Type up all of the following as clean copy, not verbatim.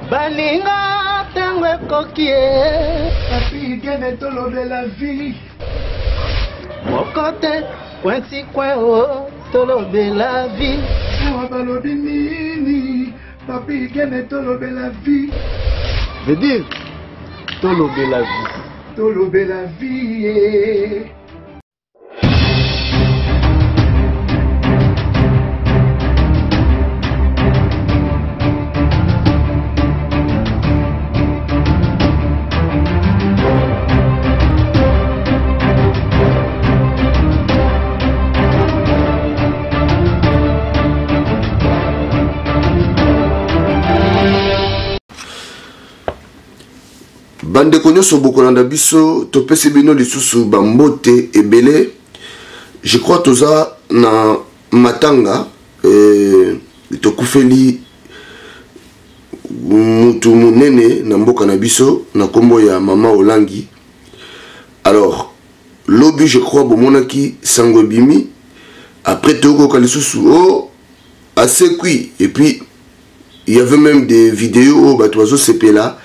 Baninga ntango ekoki ye. Papi Gene tolobela vie. Moko te coin ti coin o tolobela vie. Awa balobi nini? Papi Gene tolobela vie. Veut dire tolobela vie. Tolobela vie. Bandeko nyonso bokolanda biso, topesi bino lisusu bambote ebele. Je crois toza na matanga, tokufeli mutu monene na mboka na biso na nkombo ya Mama Olangi. Alors lobi je crois bomonaki sango ebimi, après toyokoka lisusu o asekwi, et puis il y avait même des vidéos oyo bato bazosepela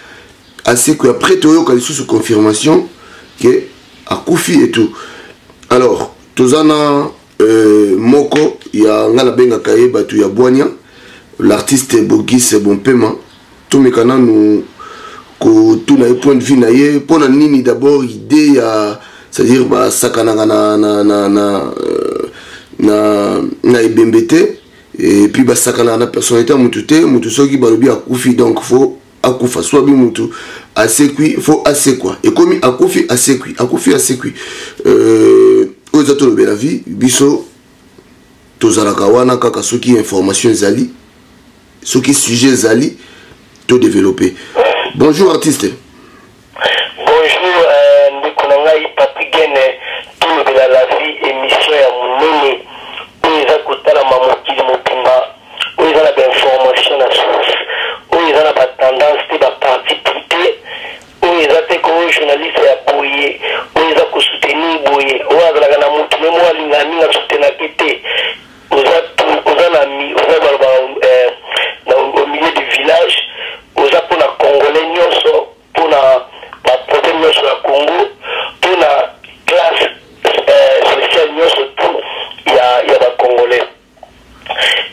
asekwi, après toyoka lisusu confirmation ke akufi et tout. Alors toza na moko ya nga nabengaka ye bato ya bwania, l'artiste Bogis Bompema. Tomeka nanu kotuna ye point de vue na ye mpona nini d'abord idée ya, c'est-à-dire basakanaka na ebembe te, et puis basakanaka na personnalité ya mutu te. Mutu soki balobi akufi, donc faut akufa, soit bi mutu asekwi, faut asekwa. Ekomi akufi asekwi, akufi asekwi. Oyo eza tolobela vie. Biso tozalaka wana kaka soki information ezali, soki sujet ezali, to développer. Bonjour artiste. Bonjour, ndeko na ngai Papi Gene. Tolobela la vie, émission ya monene oyo eza kotalama mokili mobimba, oyo eza na bainformation na source, oyo eza na batendance te, baparti pris te, oyo eza te ko journaliste ya boye, oyo eza kosoutenir boye, oyo azalaka na motu me moko alingaka mingi asoutenake te. Oza oza na oza balobaka na au milieu du village, oza mpona congolais nyonso, mpona baproblème nyonso ya Congo, mpona classe sociale nyonso tout ya bacongolais.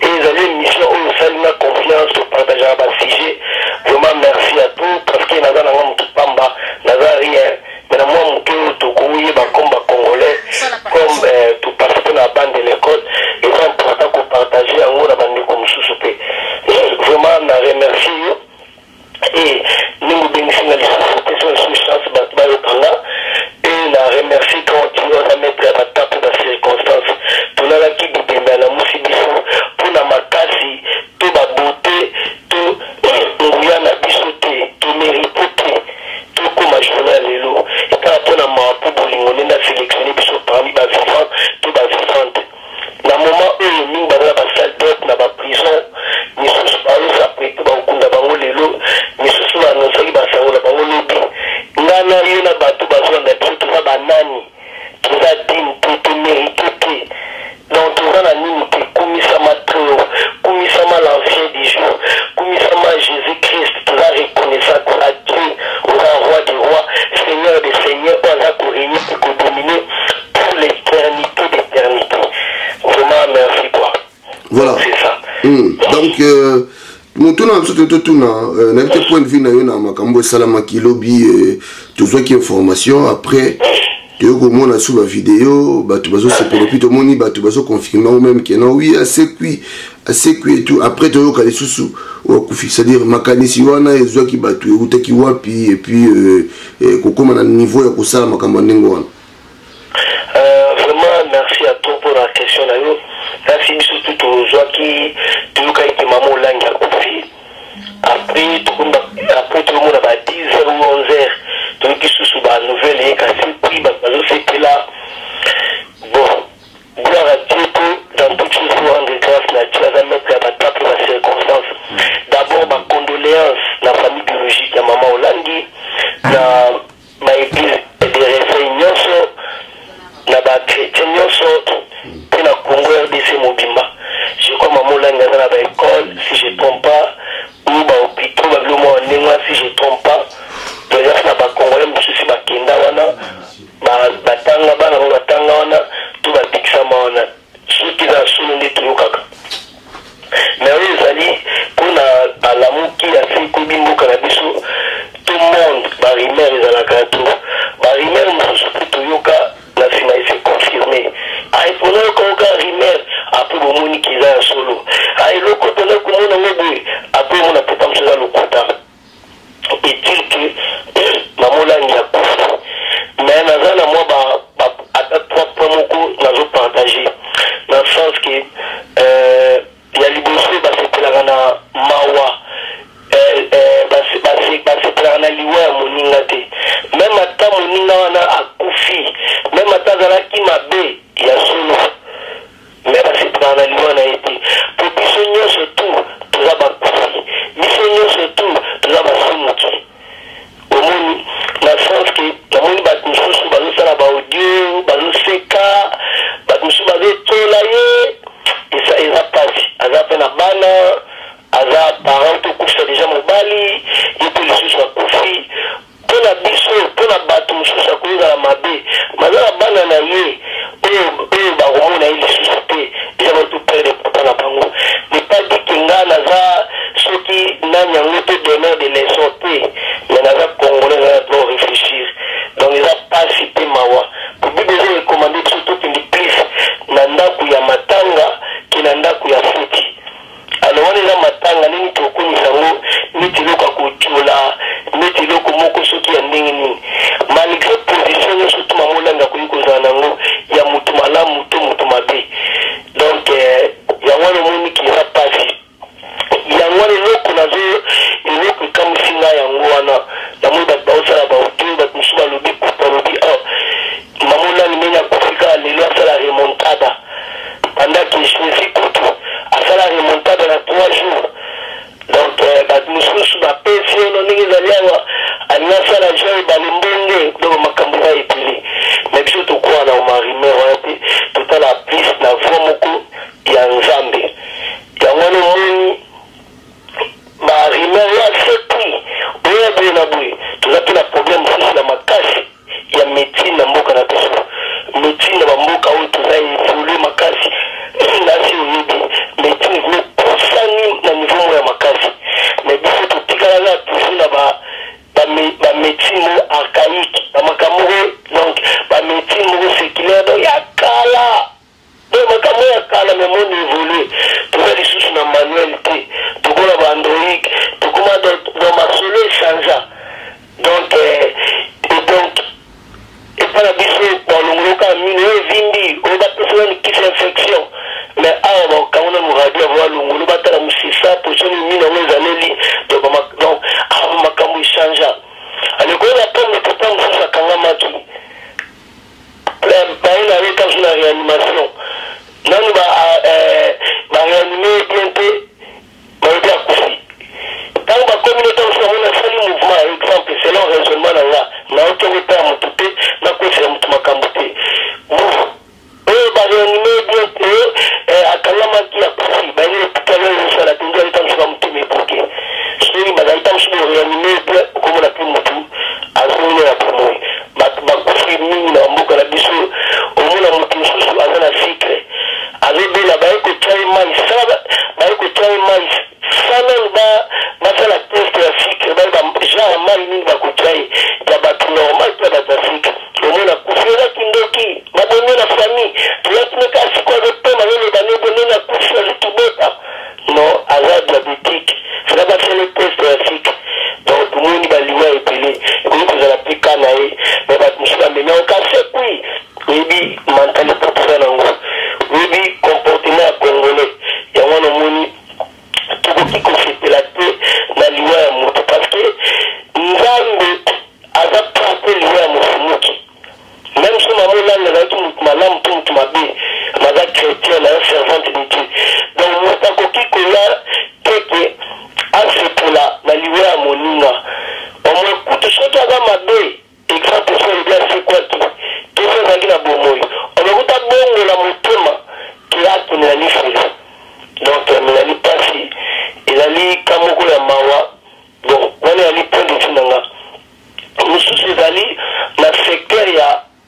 Ezali émission oyo osali na confiance, topartageaka basujet. Vraiment merci à tout, parce que naza nanga motu pamba, naza rien, mais na mwa moke oyo tokoyeba comme bacongolais, comme topasse mpe na bande de l'école, eza important kopartage yango na bandeko mosusu mpe. Vraiment na remercie yo e ndenge obengisi nga lisusu, opesi nga lisusu chance bato bayokanga. E na remercie grand Dieu, aza maître ya batemps mpe bacirconstance. Tolalaki bibembe, alamusi biso mpona makasi to babote to nguya na biso te, tomérite te tokóma journée ya lelo, ekaka mpona mawa mpo bolingo ndenge asélectionne biso parmi bavivant to bavivante. Na moment oyo mingi baza na basalle d'op, na baprison, misusu baosaprete bakokunda bango lelo, misusu baanonsaki basango na bango lobi. Nga na yo na bato bazolanda biso, toza banani? Toza digne te, tomérite te, donc toza na nini te. Kumisama trop, kumisama l'ancien du jour, kumisama Jésus Christ. Toza reconnaissant à Dieu, oza roi des rois, seigneur des seigneurs, oyo aza korégner et kodominer pour l'éternité d'éternité. Vraiment merci quoi. Voilà, c'est ça. Donc motuna na biso totuna, nayebi te point de vue na yo na makambo esalamaki lobi. Tozwaki information, après toyei komona su bavideo, bato bazosepela, puis tomoni bato bazoconfirme yango même ke non, oui, asekwi, asekwi et tout. Après toyoka lisusu oyo akufi. C'est-à-dire makanisi wana ezwaki bato, eutaki wapi? Et puis kokóma na niveau ya kosala makambo ya ndenge wana? Vraiment merci à toi pour la question na yo. Kasi biso tu tozwaki, toyokaki ke mama Olangi akufi. Après après tokomona ba 10 heures ou 11 heures, toyoki susu banouvelle ye kasi puis bato bazosepela. Bon, gloire à Dieu, po dans toute chose faut rendre grâce na Dieu, aza maître ya batemps mpe bacirconstance. D'abord bacondoléance na famille biologique ya mama Olangi, na baéglise de réveil nyonso, na bachrétien nyonso mpe na Congo RDC mobimba. Je crois mama Olangi aza na baécole, si je trompe pas, ou bahôpitaux, babilo mwa. liwa ya moninga te. Meme ata moninga wana akufi, meme ata azalaki mabe ya solo, mais basepelaka na liwa na ye te. Po biso nyonso tout toza bakufi, biso nyonso tout toza basumuki. Omoni na sens que namoni bato mosusu bazosala ba audio, bazoseka, bato mosusu bazotiola ye. Eza eza pasi, aza pe na bana, aza parent, tokufisa deja mobali, ye pe lisusu akufi. Mpo na biso, mpo na bato mosusu akoki kozala mabe, mais aza na bana na ye oyo oyo bakomona ye lisusu te, deja bato perdre papa na bango. N'est pas dit que nga naza soki nani yango to donneur de leçon te, mais naza congolais, naza na droit réfléchir. Donc eza pasi pe mawa. Po Bible ezo recommander biso tokende plus na ndaku ya matanga ke na ndaku ya feti. Alors wana eza matanga, ndenge tokomisa yango neti eloko ya kotiola, neti eloko moko soki ya ndenge nini. Malgre position nyonso to mama Olangi akoki kozala na yango ya mutu malamu to mutu mabe. Donc yango wana omoni ke eza pasi. Yango wana eloko nazo eloko ekamwisi ngai yango wana namoni bato baosala ba audio, bato mosusu balobi kutu balobi oh mama Olangi ndenge akufi kaka lelo asala remontada pendant que Jesus kutu asala remontada na 3 jours. Donc bato mosusu bapesi ye no ndenge ezali awa alingi asala jean ebale mbonge, donc makambo eza ebele. Mais biso tokwaa na omarimeur wana te, totala plus na voix moko ya Nzambe. Yango wana omoni ba rumeur oyo asekwi oyo ya boye na boye. Toza mpe na problème mosusu ya makasi ya médecine na mboka na biso. Médecine na bamboka oyo toza évolue makasi, nasi oyebi médecine ekopusani na niveau moko ya makasi, mais biso totikalaka toujours na ba ba médecine moko archaïque, ba makambo moko, donc ba médecine moko séculaire, donc ya kala. Donc makambo ya kala, mais monde évolue, toza lisusu na manuel te, tokola ba android, tokoma dans masolo echangea. Donc et donc epa na biso balongoloka mino oyo evimbi, oyo bapesa nani kisi infection, mais awa bakango nanu radio avo balongolo batala mosisa position nini mino yango ezaleli. Donc awa makambo echangea. Alekoyeba mpo moto ntango mosusu akangamaki baye na ye ntango na réanimation nanu ba réanime ye bien te, balobi akufi. Ntango bakomi no ntango mosusu amoni asali mouvement, exemple selon raisonnement na nga, nayoki yango epai ya motu te, nakosela motu makambo te, oyo ba réanime ye bien te, akangamaki akufi, baye na hôpital oyo ezosala te, nde aleta mosusu motema eboke. Soki bazali ntango mosusu boréanime ye bien, okomona mpe motu azongi na bomoi. Bato bakufi mingi na mboka na biso. Omona moto mosusu aza na sucre, azobela, baye kotya ye mai, baye kotya ye mai sans nanu basala test ya sucre, bayeba genre mai nini bakotya ye, ya bato normal to ya bato ya sucre. Omona kufi, eza kindoki, babomi na famille, toyaki ne kaka sikoyo azopema, azoloba ne bonene akufi, azokibota non, aza diabétique, fela basala test ya sucre. Donc tomoni baliwa ebele, ekoki kozala mpe ka na ye, mais bato mosusu bamemi yango kasekwi. Oyebi mentalité toza nango, oyebi comportement ya congolais, yango wana omoni tokoki kosepela te na liwa ya moto, parce que Nzambe aza porte liwa ya mosumuki. Même so mama Olangi azalaki motu malamu to motu mabe, naza chrétien, naza servante de Dieu, donc moto akoki koya te ke asepela na liwa ya moninga. Omwe kutu soki aza mabe, exemple so olobi asekwaki to so azalaki na bomoi, omekuta bongola motema ke akende na lifelo. Donc ezali mpasi, ezali ka moko ya mawa. Bon, wana ezali point de vue na nga. Mosusu ezali na secteur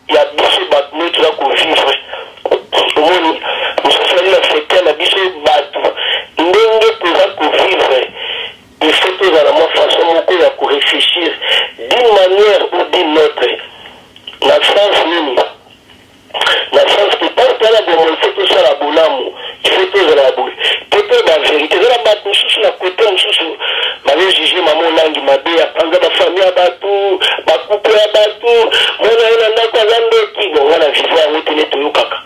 ya biso bato nde toza kovivre. Omoni mosusu ezali na secteur na biso bato ndenge toza kovivre, il faut tozala mwa façon moko ya koréfléchir d'une manière ou d'une autre. Na sens nini? Na sens que ntango toza na bomoi, il faut tosala bolamu, il faut tozala ya boye te mpe bavérité. Eza na bato mosusu na kote mosusu bazojuge mama Olangi mabe, apanza bafamille ya bato, bacouple ya bato, mwana ye na ndako aza ndoki. Bon, nga na vivre yango te, nde toyokaka,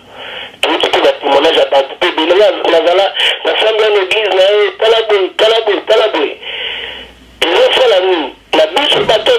toyoki mpe batémoignage ya bato mpe ebele. Nga nazala nasambi na église na ye, tala boye, tala boye, tala boye, ezosala nini na biso bato.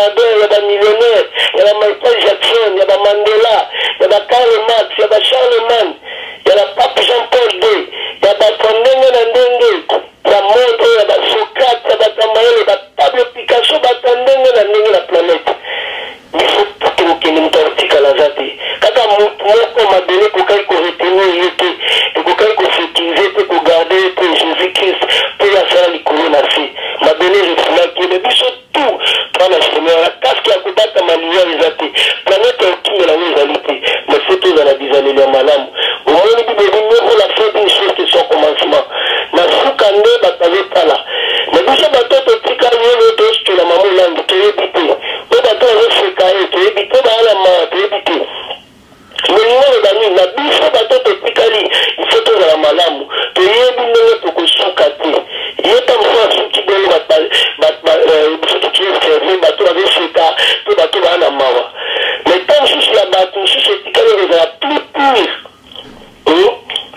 bamilliardaire, ya bamillionnaire, ya bamichael Jackson, ya bamandela, ya bakarl Marx, ya bacharlemagne, ya bapape Jean Paul II, ya bato ya ndenge na ndenge ya monde oyo, ya basocrate, ya bato ya mayele, bapablo Picasso, bato ya ndenge na ndenge na planète. Biso tokokende, moto akotikala aza te. Kaka motu moko mabele ekokaki koretenir ye te, ekokaki kosécuriser te, kogarder ye te, Jésus Christ, mpo ye asala likolo na se. Mabele refoulaki ye. Mais biso tout toa na chemin wana. Casque ya kobatama liwa eza te, planète ya kokimela yango ezali te. Mais faut tozala bizaleli ya malamu. Omoni, Bible ebi: mieux vaut la fin d'une chose que son commencement. Na suka nde bato bazotala. Mais biso bato totikali oyo tostola mama Olangi, toyebi te. Oyo bato bazoseka ye, toyebi te. Baya na mawa, toyebi te. Molingo oloba nini na biso bato totikali? Il faut tozala malamu. Toyebi ndenge tokosuka te. Ye ta mosu asuki bongo, biso tokiobserve bato bazoseka to bato baya na mawa. Mais ta mosusu ya bato mosusu etikali ekozala plus pire,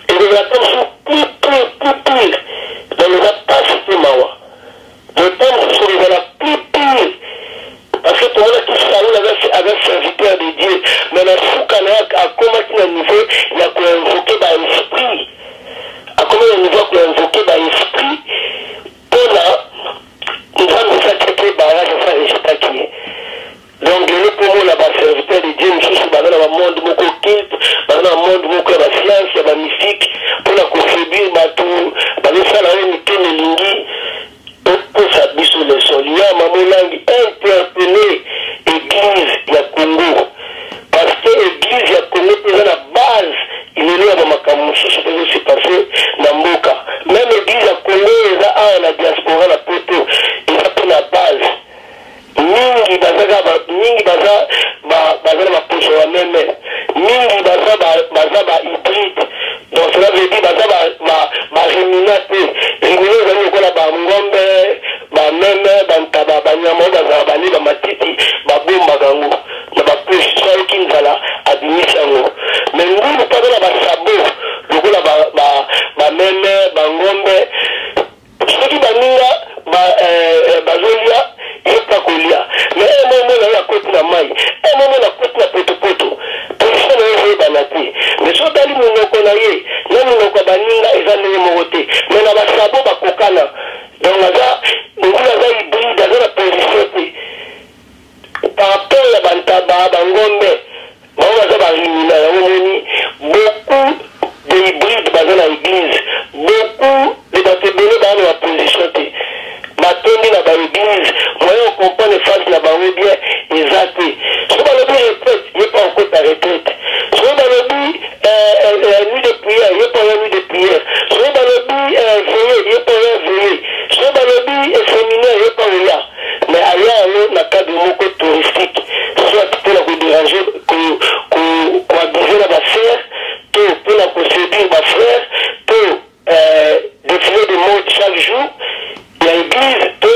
ekozala ta mosusu plus pire, plus pire. Donc eza pasi te, mawa. Donc ta mosusu ekozala plus pire, parce que tomonaki Saul aza serviteur de Dieu, mais na suka na ye akomaki na niveau ya koinvoquer baesprit, akomi na niveau ya koinvoquer baesprit mpona Nzambe esaki mpe barrage asa rejetaki ye. Donc lelo komona baserviteur de Dieu mosusu baza na bamonde moko occulte, baza na bamonde moko ya bascience, ya bamystique, mpona koséduire bato, bazosala oyo mitema elingi. Opesa biso leçon. Liwa mama Olangi interpellé église ya Congo, parce que église ya Congo mpe eza na base lelo ya bamakambo mosusu mpe ezose passer na mboka. Même église ya Congo eza awa na diaspora, na Poto, eza mpe na base. Mingi baza, mingi baza baza na baposo ya meme, mingi baza bahybride. Donc cela veut dire baza baruminants te. Ruminant ezali lokola bangombe, bameme, bantaba, banyama oyo bazala balie bamatiti, babombaka yango na bapoche. So ayoki nzala, abimisi yango. Mais ngulu mpo aza na basabots lokola bameme, bangombe. Soki baninga bazolia, ye mpe akolia. Mais emomona ye akoti na mai, emomona akoti na potopoto, position na ye ezoyebana te. Mais so otali monoko na ye na monoko ya baninga, eza ndenge moko te. Mais na basabots bakokana. Donc aza ngulu, aza hybride, aza na position te par rapport ya bantaba, bangombe. Bango baza baruminants. Yango moni beaucoup de hybride baza na église, beaucoup de bato ebele baa na baposition te, batondi na baéglise. Moyen ocomprendre face na bango bien eza te. Soki balobi retraite, ye mpe akokota retraite. Soki balobi nuit de prière, ye mpe oya nuit de prière. Soki balobi veillée, ye mpe oya veillée. Soki balobi séminaire, ye mpe oya. Mais aya yango na cadre moko touristique, soit mpona kodéranger, koabuser na basœurs, to mpona koséduire bafrères, to défilé de mode chaque jour ya église, to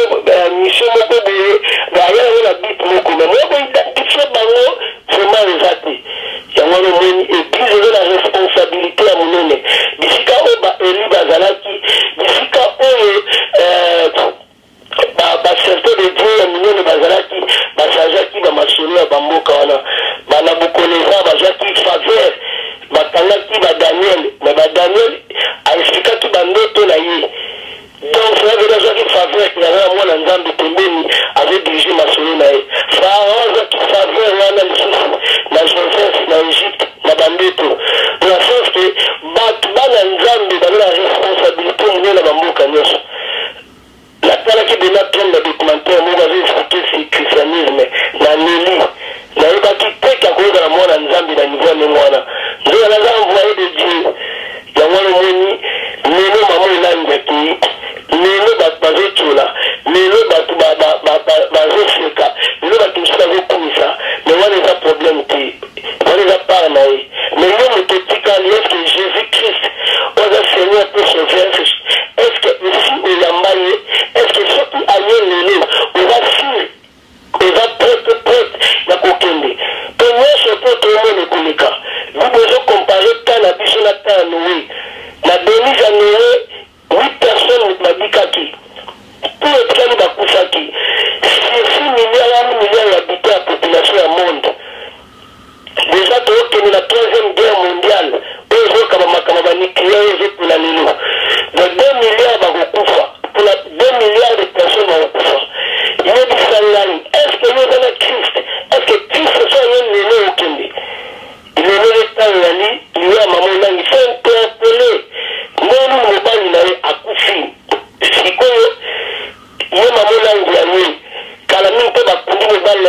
mission moko boye. Aya yango na but moko, mais moko koidentifier bango vraiment eza te. Yango wana omoni église eza na responsabilité ya monene. Bisika oyo baeli bazalaki, bisika oyo baserviteur de Dieu ya minene bazalaki, bachangeaki bamasolo ya bamboka wana. Banabukodonezar bazwaki faveur, bakangaki badaniel, mais badaniel aexpliquaki bandoto na ye. Donc cela veut dire azwaki faveur, aza na mwana Nzambe pembeni, azodiriger masolo na ye. Pharaon azwaki faveur wana lisusu na Joseph na Egypte na bandoto. Na sens que bato bana Nzambe baza na responsabilité monene na bamboka nyonso. Natalaki Donald Trump na documentaire moko, azoexpliquer si christianisme. Na leli, nayebaki te ke akoyozala mwana Nzambe na niveau ya ndenge wana. Nzoka naza envoyé de Dieu. Yango wana omoni lelo mama Olangi akei, lelo bato bazotiola, lelo bato bazoseka, lelo bato mosusu bazokumisa. Mais wana eza problème te, wana eza part na ye. Mais yo moto otikali, est ce que Jésus Christ oyo aza Seigneur mpe Sauveur, est ce que esi oyamba ye? Est ce que soki aye lelo, oza sûr, oza prête, prête ya kokende?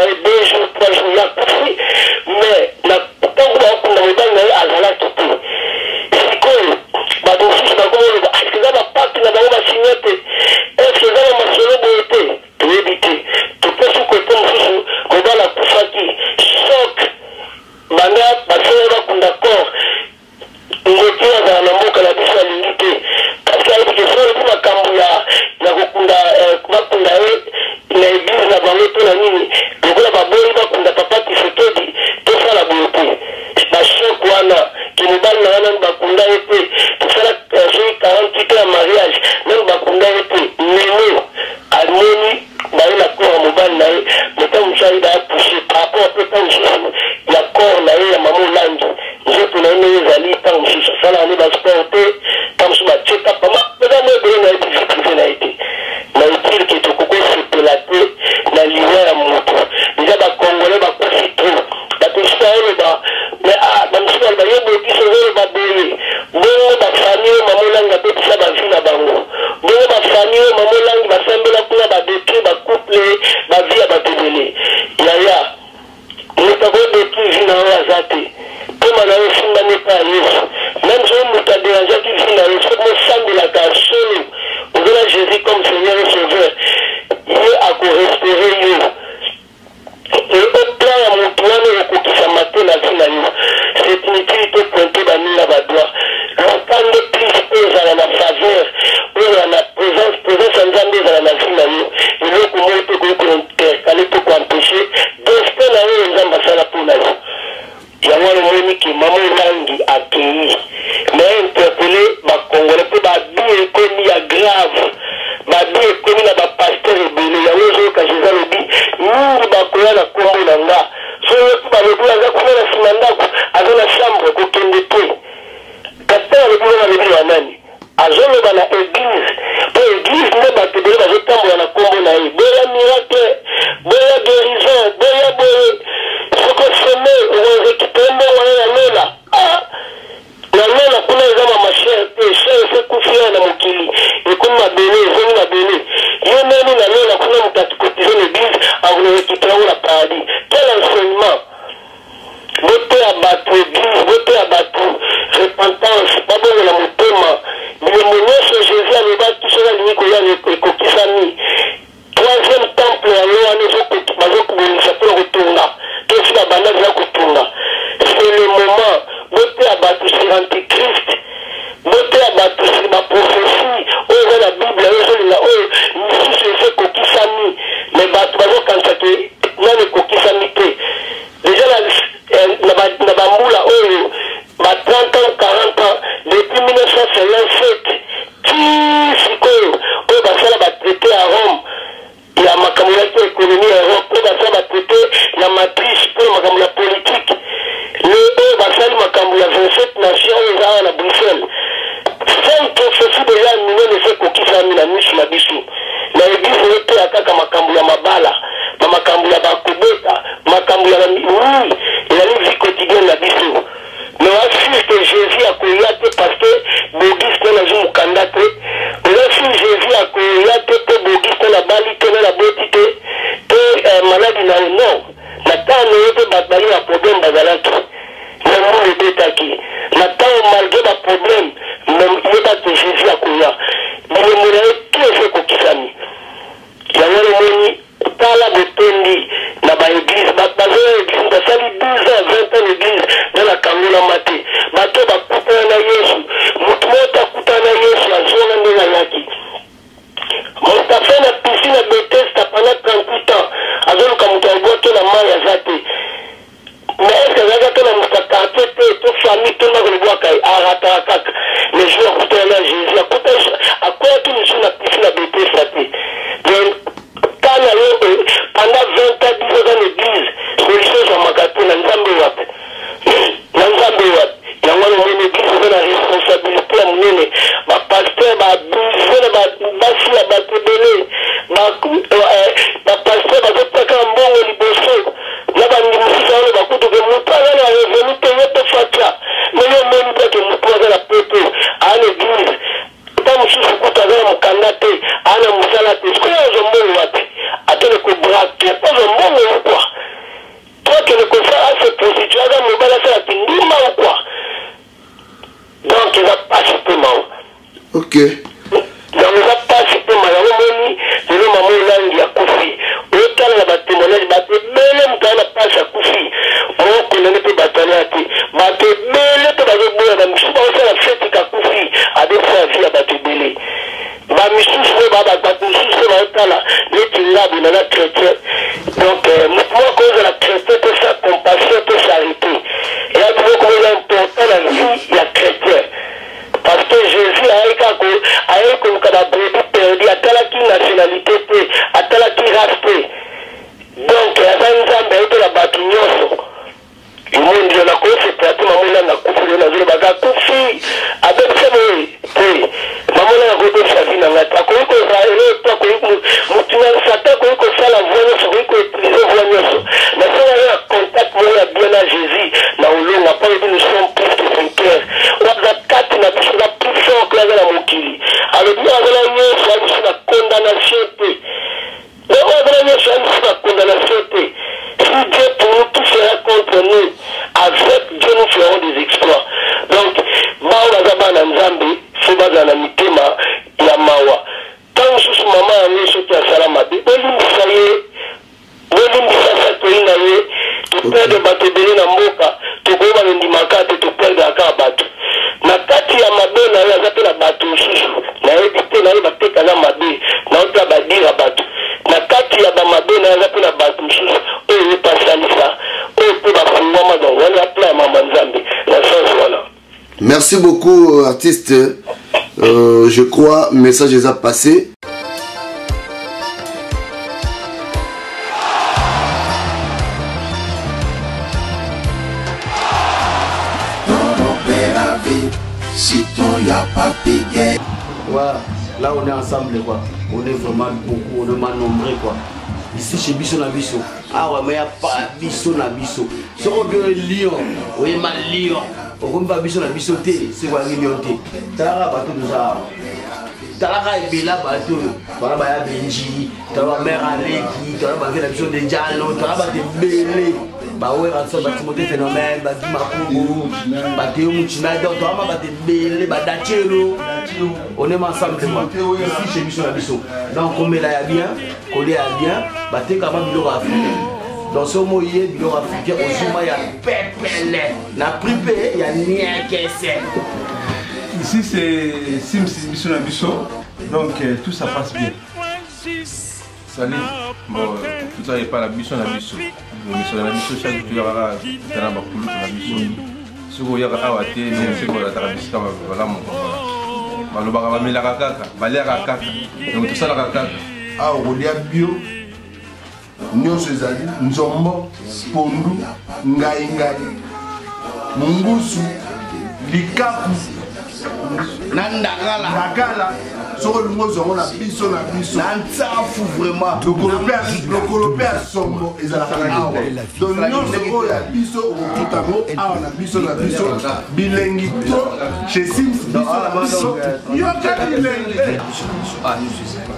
ye 2 jours 3 jours, ye akufi. Mais na ntango bakokunda mobali na ye, azalaki te. Sikoyo bato mosusu bakomoloba: est-ce eza bapacte na bango basinya te? Est-ce eza na masolo boye te? Toyebi te. Topesi kote mosusu, mobali akufaki, choc banda basala bakunda corps. Ngoki oyo azala na mboka na biso alingi te, parce ayebi ke soki olobi makambo ya kokunda, bakunda ye na église na bango to na nini, lokola baboyi bakunda papa Tshisekedi, tosala boye te. Bachoc wana ke mobali na wana bakunda ye te, tosala soki 48 ans ya mariage, nanu bakunda ye te. Lelo amoni baye na corps ya mobali na ye, mais ntango mosusu ayi baya pousse par rapport mpe ntango mosusu ya corps na ye ya mama Olangi, nzoto na ye ndenge ezali, ntango mosusu asalaka nde basport te, ntango mosusu batieka pama eza mo ebele na ye te, vie privée na ye te. Na utile ke tokoki kosepela te na liwa ya moto. Eza bacongolais bakufi trop. Bato mosusu baoloba, mais ah, bamosusu baloba yo boye, biso ozoloba boye bongo. Bafamille oyo mama Olangi abebisa bavie na bango bongo, bafamille oyo mama Olangi basambela kuna, badétruire bacouple, bavie ya bato ebele. Yaya, moto akodétruire vie na yo aza te. Mpema na yo esimbami epai ya Yesu. Même soki moto adérangeaki vie na yo, soki mosambelaka ya solo, oza na Jésus comme Seigneur et Sauveur, ye akorestaurer yo. Plan ya motu wana ekokokisama te na vie na yo. C'est inutile to pointe baninga badoigts. Luka nde plus oyo ezala na faveur, oyo ezala na présence ya Nzambe, ezala na vie na yo. Eloko moko te koki kointercaler to koempêcher destin na oyo Nzambe asala mpo na yo. Yango wana omoni ke mama Olangi akei na interpelle bacongolais mpo babi ekomi ya grave, babi ekomi na bapasteur ebele. Yango ozoyoka Jésus alobi mingi bakoya na nkombo na nga. So yoki balobi aza kuna na nsima ndako, aza na chambre, kokende te. Pasteur alobi wana, alobi na nani? Azoloba na église, mpo église nde bato ebele bazotambola na nkombo na ye. Boya miracle, boya guérison, boya boye. Soki oseme, okorécupérer mbongo wana na lola. Ah, na lola kuna eza mama chair te. Chair ese ekufi awa na mokili, ekomi mabele, ezongi mabele. Yo nani na lola kuna? Moto akotize na église akorécupérer yango na paradis. Quel enseignement! Boteya bato église, boteya bato repentance, babongola motema. Bilembo nyonso Jésus alobaki soki alingi koya ekokisami. Troisième temple yango wana bazokobongisa mpona kotonga, to esi babanda deja kotonga. C'est le moment boteya bato sur antichrist, boteya bato sur baprophétie oyo eza na Bible, oyo ezolinga, oyo misusu esi ekokisami, mais bato bazokanisa ke nano ekokisami te. Déjà na bambula oyo ba 30 ans, 40 ans, depuis 1957 ti sikoyo, oyo basala batraité ya Rome ya makambo yaki économie ya Europe, oyo basala batraité ya Maastricht mpona makambo ya politique, le oyo basali makambo ya 27 nation oyo eza awa na Bruxelles, cinq prophétie déjà minene ese ekokisami na miso na biso. Na église oyoteya kaka makambo ya mabala, bamakambo ya bakobota, makambo ya oui, ezali vie quotidienne na biso. Mais oza sûr que Jésus akoya te parce que Bogis te nazwi mokanda te? Oza sûr Jésus akoya te mpo Bogis te nabali te, na naboti te, te maladi na yo? Non, na ntango oyo mpe bato bali na problème bazalaki na mbula ebetaki na ntango, malgré baproblème, yeba ke Jésus akoya. Bilembo na ye to esi ekokisami. Yango wana omoni, tala botondi na baéglise, bato bazoya église, basali 12 ans, 20 ans église, nde nakangolama te. Bato bakutana na Yesu, motu moko te akutana na Yesu azonga ndenge ayaki. Mostafa na piscine ya Bethesda pendant 38 ans, azoluka moto abwaki na mai, aza te. Mais est-ce azalaki ata na moto ya quartier te, to famille, to ndako lobwaka ye? Arataka kaka. Mais jour akutana na Jésus, akweyaki mosusu na piscine ya Bethesda te. Donc tala yo, pendant 20 ans, 10 ans na église, solution ezwamaka te. Na Nzambe wapi? Na Nzambe wapi? Yango wana omoni église eza na responsabilité ya monene. Bapasteur baabuse na basi ya bato ebele. Bapasteur bazotaka mbongo liboso na bandimi mosusu. Wana bakutuke moto aza na revenu te, ye mpe fatia. Ok. Yango eza pasi pe mawa yango omoni lelo mama olangi akufi otala na ba temoignage batu ebele mutu aza na pasi akufi o condamne pe batu wana te batu ebele pe bazo boya ba misusu bazo sala feti ke akufi abebisa vie ya batu ebele ba misusu pe ba batu misusu pe bazo tala neti nga boye naza chretien donc mutu moko akozala chretien te sans compassion to charite eza biloko moko eza important na vie ya chretien. Parce que Jesus ayaki kaka ko ayaki koluka ba brebis perdues, atalaki nationalite te, atalaki race te. Donc aza Nzambe aye pona batu nionso. Emondi yo nakosepela te mama Olangi akufi lelo nazoloba kaka akufi abebisa boye te mama Olangi akoki kobebisa vie na ngai te akoki kozala eloko te akoki mutu na satan akoki kosala voie nyonso akoki koutilize voie nyonso mais soki aza na contact moko ya bien na Jesus na olonga mpo alobi nous sommes plus que vainqueurs oyo aza kati na biso aza plus fort que aza na mokili alobi oyo aza na nyonso aza biso na condamnation te mais oyo aza na nyonso aza biso na condamnation te. Si Dieu pour nous, qui sera contre nous? Avec Dieu nous ferons des exploits. Donc baoyo baza bana Nzambe fo bazala na mitema ya mawa. Ntango mosusu mama yango soki asala mabe, bolimbisa ye. Bolimbisa factory na ye. To perdre bato ebele na mboka, tokoyeba londima kaka te, to perdre kaka bato. Na kati ya mabe na ye aza pe na bato mosusu. Nayebi te, nayeba te aza mabe. Naotala ba dire ya bato. Na kati ya ba mabe na ye aza pe na bato mosusu oyo ye pe asalisa, oyo pe bafungwama. Donc wana eza plan ya mama Nzambe na sens wana. Merci beaucoup artiste. Je crois message eza passé. Ouais, là on est ensemble quoi. On est vraiment beaucoup, on est vraiment nombreux quoi. Ici chez Biso na Biso. Ah ouais, mais y a pas Biso na Biso. Soko bien Lyon, oyema Lyon. Okomi ba Biso na Biso te, c'est quoi Lyon te. Talaka bato toza awa. Talaka ebela bato oyo. Bana baya Benji, tala ba mère Aleki, tala ba vie na biso de Jalo, tala bato ebele. Ba Werrason, ba Timothée Phénomène, ba Guy Makungu, ba Théo Mouchina, donc tala bato ebele, ba Dachelo. On est ensemble quoi. Ici chez Biso na Biso. Donc komela ya bien, kolia ya bien, bateka ba biloko africain. Donc soki oye biloko africain ozwi mai ya pepele na prix mpe ya niekese. Ici c'est Sims Biso na Biso, donc tout ça passe bien. Salut. Bon, tout ça est pas la biso na biso. Biso na biso chaque jour kaka tala bakulu na biso. Soki oyaka awa te, même soki olataka bisika malamu balobaka bamelaka kaka, baliaka kaka, donc tosalaka kaka. Awa okolia bio nyonso ezali nzombo, pondu, ngai ngai, mungusu, likaku na ndakala. Ndakala soki olingi ozwa yango na biso na biso na nsafu vraiment. Lokolo mpe ya sombo ezalaka awa, donc nyonso oyo ya biso okokuta yango awa na biso na biso. Bilengi to chez Sims biso na biso, yoka bilengi. Ah, nyonso ezali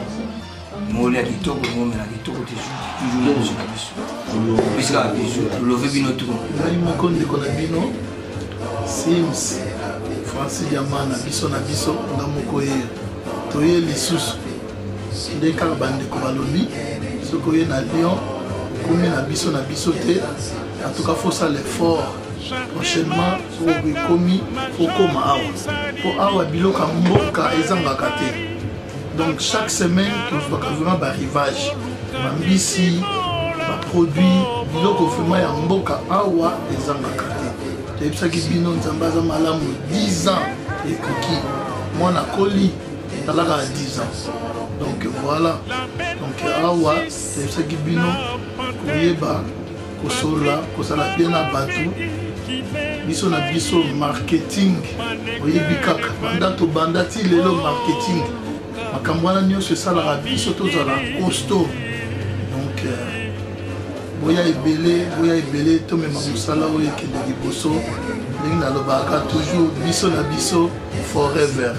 molia kitoko, momela kitoko, toujours na biso na biso bisika biso tolove bino tu. Ngai moko ndeko na bino Sims Francis Diama na biso na biso, nga moko ye toye lisusu nde kaka bandeko balobi soki oye na Lyon okomi na biso na biso te. En tout cas faut sala effort prochainement, soki okomi okoma awa, po awa biloko ya mboka ezangaka te. Donc chaque semaine tozwaka vraiment ba rivage, bambisi, baproduit, biloko vraiment ya mboka awa ezangaka te. Toyebisaki bino Nzambe aza malamu, 10 ans ekoki, mwana akoli talaka ya 10 ans. Donc voilà, donc awa toyebisaki bino koyeba kosolola, kozala bien na bato, biso na biso marketing oyebi kaka banda tobanda ti lelo marketing, makambo wana nyonso esalaka biso tozala costaud. Donc boya ebele, boya ebele, tomema mosala oyo ekende liboso. Ndenge nalobaka toujours, biso na biso forever.